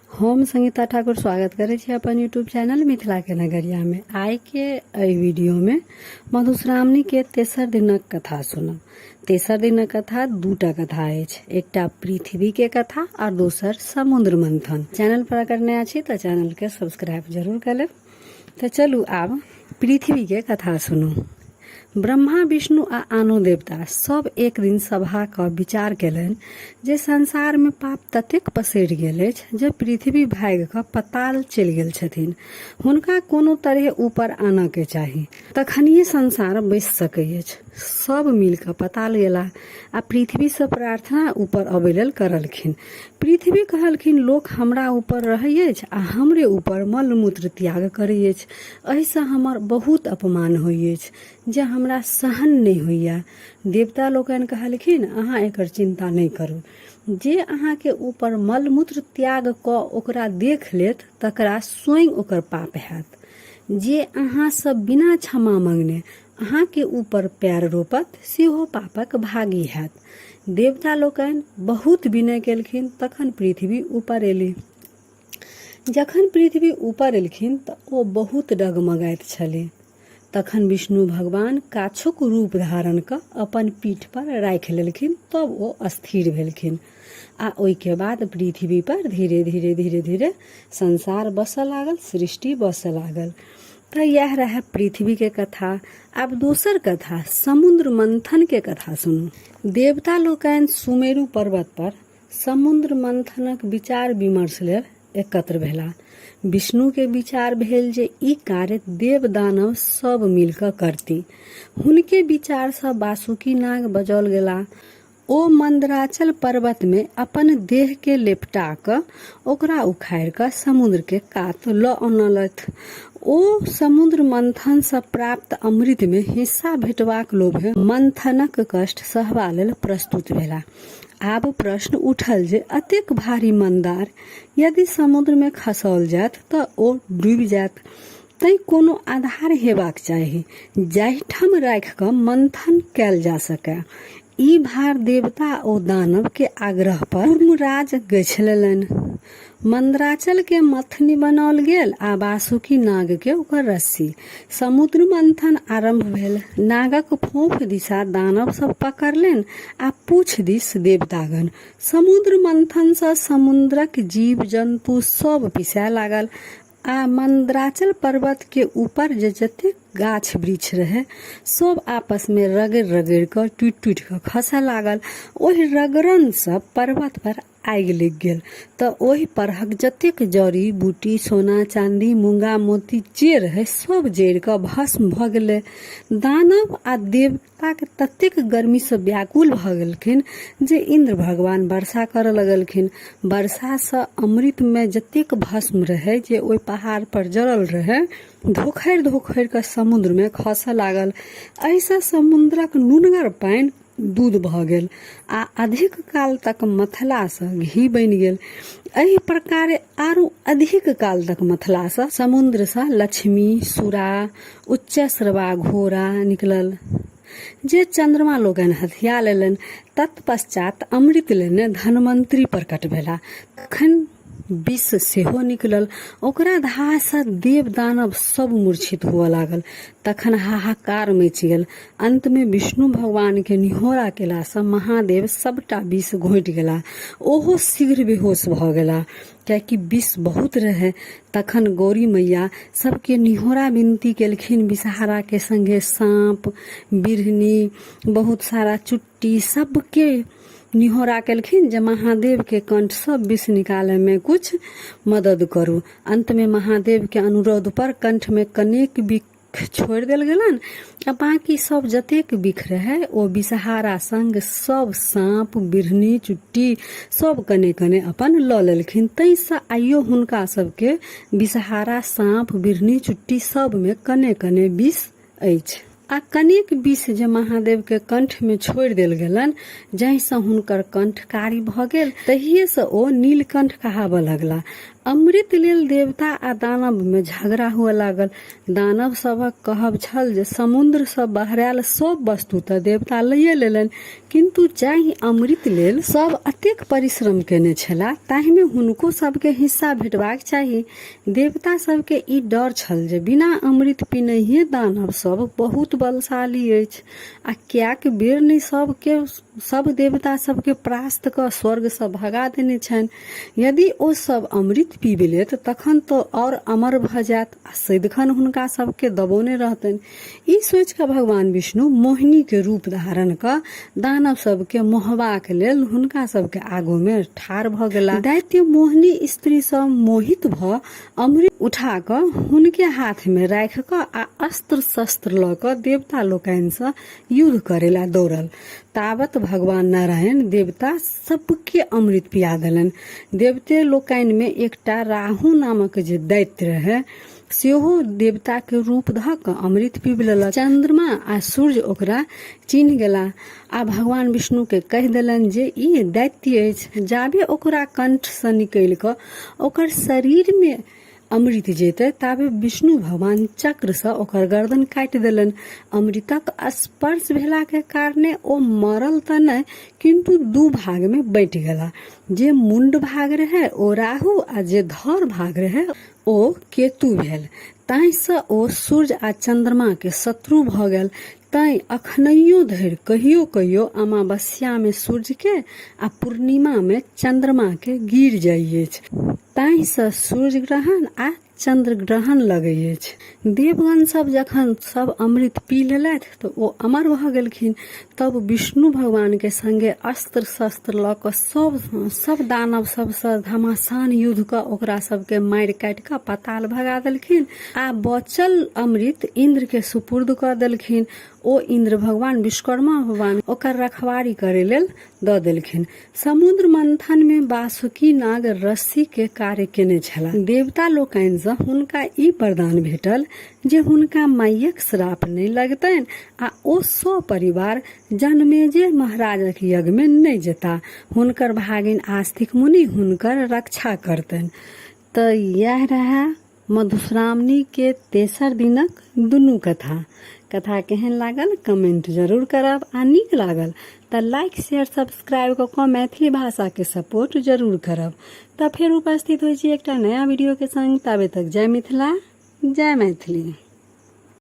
हम संगीता ठाकुर स्वागत करै छी अपन यूट्यूब चैनल मिथिला के नगरिया में। आइ के एहि वीडियो में मधुश्रावणी के तेसर दिनक कथा सुनब। तेसर दिनक कथा दूटा कथा अछि, एकटा पृथ्वी के कथा और दोसर समुद्र मंथन। चैनल पर अगर नया छी तऽ चैनल के सब्सक्राइब जरूर कर लेब। तऽ चलू आब पृथ्वी के कथा सुनू। ब्रह्मा, विष्णु आ आनो देवता सब एक दिन सभा कऽ विचार केलनि जे संसार मे पाप ततेक पसरि गेल अछि जे पृथ्वी भागि कऽ पताल चलि गेल छथिन। हुनका कोनो तरहे ऊपर आनऽ के चाही। तखनिये संसार बसि सकै अछि। सब मिल कऽ पताल गेलाह आ पृथ्वी सँ प्रार्थना ऊपर अबै लेल करलखिन। पृथ्वी कहलखिन, लोक हमरा ऊपर रहै अछि आ हमरे ऊपर मल-मूत्र त्याग करै अछि। एहिसँ हमर बहुत अपमान होइ अछि जे हमरा सहन नहि होइए। देवता लोकनि कहलखिन, अहाँ एकर चिन्ता नहि करू। जे अहाँके ऊपर मल-मूत्र त्याग कऽ ओकरा देख लेत तकरा स्वयं ओकर पाप हैत। जे अहाँसँ बिना क्षमा मंगने अहाँके ऊपर पैर रोपत सेहो पापक भागी हैत। देवता लोकनि बहुत विनय केलखिन तखन पृथ्वी ऊपर एली। जखन पृथ्वी ऊपर एलखिन तऽ ओ बहुत डगमगाइत छली। तखन विष्णु भगवान काछुक रूप धारण कऽ अपन पीठ पर राखि लेलखिन, तब ओ अस्थिर भेलखिन आ ओहिके बाद पृथ्वी पर धीरे धीरे धीरे धीरे संसार बसऽ लागल, सृष्टि बसऽ लागल। तऽ इएह रहै पृथ्वी के कथा। आब दोसर कथा समुद्र मंथन के कथा सुनू। देवता लोकनि सुमेरु पर्वत पर समुद्र मंथनक विचार विमर्श लेल एकत्र भेला। विष्णु के विचार भेल जे ई कार्य देव दानव सब मिल कऽ करती। हुनके विचार सँ वासुकी नाग बजौल गेला। ओ मंदराचल पर्वत मे अपन देह के लेपटा कऽ ओकरा उखाड़ि कऽ समुद्र के कात लऽ अनलथि। ओ समुद्र मंथन सँ प्राप्त अमृत मे हिस्सा भेटबाक लोभे मंथनक कष्ट सहबा लेल प्रस्तुत भेला। आब प्रश्न उठल जे एतेक भारी मंदार यदि समुद्र मे खसाओल जायत तऽ ओ डूबि जायत। तैं कोनो आधार हेबाक चाही जाहिठाम राखि कऽ मंथन कयल जा सकय। ई भार देवता ओ दानव के आग्रह पर कूर्मराज गछि लेलनि। मंदराचल के मथनी बनाओल गेल आ वासुकी नाग के ओकर रस्सी। समुद्र मंथन आरंभ भेल। नागक फोंफ दिशा दानव सब पकड़लनि आ पूछ दिस देवतागण। समुद्र मंथन सँ समुद्रक जीव-जन्तु सब पिसाय लागल आ मंदराचल पर्वत के ऊपर जे जतेक गाछ वृक्ष रहै सब आपस मे रगड़ि रगड़ि कऽ टूटि टूटि कऽ खसय लागल। ओहि रगड़न सँ पर्वत पर आगि लागि गेल तऽ ओहि परहक जतेक जड़ी बूटी सोना चांदी मूंगा मोती जे रहै सब जरि कऽ भस्म भऽ गेलै। दानव आ देवताके ततेक गर्मीसँ व्याकुल भऽ गेलखिन जे इन्द्र भगवान वर्षा करऽ लगलखिन। वर्षासँ अमृतमे जतेक भस्म रहै जे ओहि पहाड़ पर जरल रहै धोखरि धोखरि कऽ समुद्रमे खसऽ लागल। एहिसँ समुद्रक नुनगर पानि दूध भऽ गेल आ अधिक काल तक मथलासँ घी बनि गेल। एहि प्रकारे आरो अधिक काल तक मथलासँ समुद्रसँ लक्ष्मी, सुरा, उच्चैश्रवा घोड़ा निकलल जे चन्द्रमा लोकनि हथिया लेलनि। तत्पश्चात अमृत लेने धन्वन्तरी प्रकट भेला। तखन विष सेहो निकलल। ओकरा धाहसँ देव दानव सब मूर्छित हुअ लागल। तखन हाहाकार मचि गेल। अन्तमे विष्णु भगवानके निहोरा केलासँ महादेव सबटा विष घोटि गेला। ओहो शीघ्र बेहोश भऽ गेला। किएकि विष बहुत रहै। तखन गौरी मैया सबके निहोरा विनती केलखिन। विषहाराके संगे साँप, बिढ़नी, बहुत सारा चुट्टी सबके निहोरा केलखिन जे महादेवके कंठसँ विष निकालयमे किछु मदद करू। अन्तमे महादेवके अनुरोध पर कंठमे कनेक बिख छोड़ि देल गेलनि आ बाँकी सब जतेक बिख रहै ओ विषहारा संग सब साँप, बिढ़नी, चुट्टी सब कने कने अपन लऽ लेलखिन। ताहिसँ आइयो हुनका सबके विषहारा, साँप, बिढ़नी, चुट्टी सबमे कने कने विष अछि। आ कनेक विष जे महादेवके कंठमे छोड़ि देल गेलनि जाहिसँ हुनकर कंठ कारी भऽ गेल तहिएसँ ओ नीलकंठ कहाबऽ लगला। अमृत लेल देवता आ दानव मे झगड़ा हुअ लागल। दानव सभक कहब छल जे समुद्र सँ बहरायल सभ वस्तु तऽ देवता लैये लेलनि, किन्तु जाहि अमृत लेल सभ एतेक परिश्रम केने छलाह ताहि मे हुनको सभकेँ हिस्सा भेटबाक चाही। देवता सभकेँ ई डर छल जे बिना अमृत पीनहिये दानव सभ बहुत बलशाली अछि आ कएक बेर ने सभकेँ सभ देवता सभकेँ परास्त कऽ स्वर्ग सँ भगा देने छनि। यदि ओ सभ अमृत पीबि लेत तखन तऽ आओर अमर भऽ जायत आ सदिखन हुनका सभकेँ दबौने रहतनि। ई सोचि कऽ भगवान विष्णु मोहिनीके रूप धारण कऽ दानव सभकेँ मोहबाक लेल हुनका सभके आगूमे ठाढ़ भऽ गेलाह। दैत्य मोहिनी स्त्रीसँ मोहित भऽ अमृत उठा कऽ हुनके हाथमे राखि कऽ आ अस्त्र-शस्त्र लऽ कऽ देवता लोकनिसँ युद्ध करै ला दौड़ल। तावत भगवान नारायण देवता सबके अमृत पिया देलनि। देवते लोकनिमे एकटा राहु नामक जे दैत्य रहै सेहो देवताके रूप धऽ कऽ अमृत पीबि लेलक। चन्द्रमा आ सूर्य ओकरा चिन्ह गेला आ भगवान विष्णुके कहि देलनि जे ई दैत्य अछि। जाबे ओकरा कंठसँ निकलि कऽ ओकर शरीरमे अमृत जेतै ताबे विष्णु भगवान चक्रसँ ओकर गर्दन काटि देलनि। अमृतक स्पर्श भेलाके कारणे ओ मरल तऽ नहि, किन्तु दू भागमे बँटि गेला। जे मुण्ड भाग रहै ओ राहु आ जे धड़ भाग रहै ओ केतु भेल। ताहिसँ ओ सूर्य आ चन्द्रमाके शत्रु भऽ गेल। तैँ अखनैयो धरि कहियो-कहियो अमावस्यामे सूर्यके आ पूर्णिमामे चन्द्रमाके गीरि जाइ अछि। ताहिसँ सूर्य ग्रहण आ चन्द्र ग्रहण लगै अछि। देवगण सब जखन सब अमृत पी लेलथि तऽ ओ अमर भऽ गेलखिन। तब विष्णु भगवानके संगे अस्त्र-शस्त्र लऽ कऽ सब सब दानव सबसँ घमासान युद्ध कऽ ओकरा सबके मारि काटि कऽ पाताल भगा देलखिन आ बचल अमृत इन्द्रके सुपुर्द कऽ देलखिन। ओ इन्द्र भगवान विश्वकर्मा भगवान ओकर रखवारी करै लेल दऽ देलखिन। समुद्र मंथन मे वासुकी नाग रस्सी के कार्य केने छलाह। देवता लोकनि सँ हुनका ई वरदान भेटल जे हुनका माइयक श्राप नहि लगतनि आ ओ सपरिवार जनमेजय महाराजक यज्ञ मे नहि जेताह। हुनकर भागिन आस्तिक मुनि हुनकर रक्षा करतनि। तऽ इएह रहए मधुश्रावणी के तेसर दिनक दुनू कथा। कथा केहन लागल कमेंट जरूर करब आ नीक लागल तऽ लाइक शेयर सब्सक्राइब कऽ कऽ मैथिली भाषा के सपोर्ट जरूर करब। तऽ फेर उपस्थित होइ छी एकटा नया वीडियो के संग, ताबे तक जय मिथिला जय मैथिली।